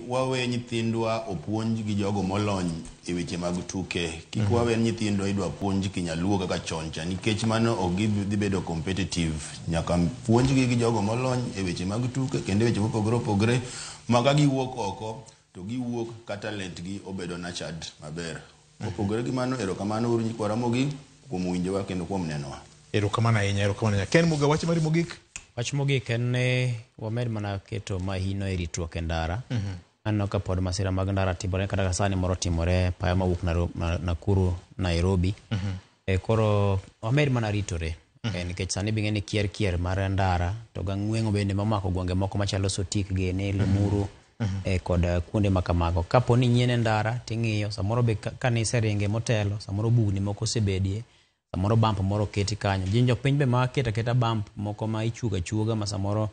wawe nyithindwa opuonj gi jogo molony e weche mag tuke. Kik wawe nyithindwa idwa puonj kinyaluo kaka chon cha nikech mano ok gidhi bedo competitive. Nyaka puonjgi gi jogo molony e weche mag tuke kendo e weche mopogore opogore ma ka giwuok oko to giwuok ka talent gi obedo nurtured maber. Mopogore gi mano, erokamano uru nyikwa Ramogi kuom winjowa kendo kuom nenowa. Erokamano ahinya, erokamano ahinya. Ken Muga, wach mari mogik? Wach mogik en ni wamed mana keto mahino e ritruok e ndara. Aneno ka pod masira mag ndara timore kata ka sani moro timore paya mawuok Nakuru Nairobi. E, koro wamed mana ritore. E, nikech sani bing'e ni kier kier mar ndara to gang'weng'o bende momako gwenge moko machalo Sotik gini, Limuru e, kod kuonde ma kamago. Kapo ni inyien e ndara ting'iyo samoro be ka niseringe motelo samoro bugni moko osebedie samoro bump moro oketi kanyo. Jin jopiny be ma keto aketa bump moko ma ichuogo achuoga ma samoro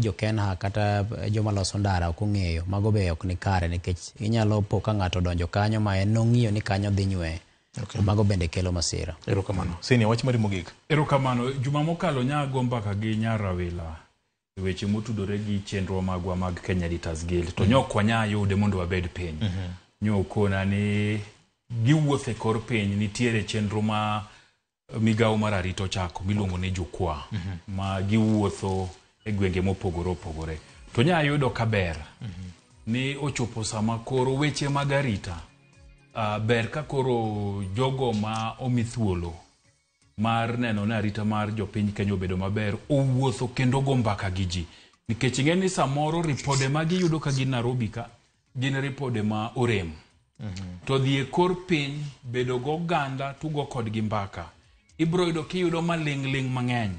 jo Kenha kata joma loso ndara ok ong'eyo. Mago be ok ni kare nikech inyalo po ka ng'ato odonjo kanyo ma en nong'iyo ni kanyo dhi nyweye. Okay. Mago bende kelo masira. Erokamano. Senior, wach mari mogik. Erokamano. Juma mokalo nya go mbaka gi nyar Rawila e weche motudore gi chenro magwa mag Kenya Editors Guild. To nyo ok wanya yude mondo wabed piny. Nyo okona ni giwuotho e kor piny nitiere chenro ma migawo mar arita ochako miluongo ni jukwaa ma giwuotho e gwenge mopogore opogore. To nya yudo ka ber ni ochopo sama koro weche mag arita ber ka koro jogo ma omi thuolo mar neno ni arita mar jopiny Kenya obedo maber owuotho kendo go mbaka gi ji. Nikech ing'e ni samoro ripode ma giyudo ka gin Nairobi ka gin ripode ma orem. To dhi e kor piny bedo goganda tugo kodgi mbaka. Ibro yudo kiyudo maling'ling' mang'eny.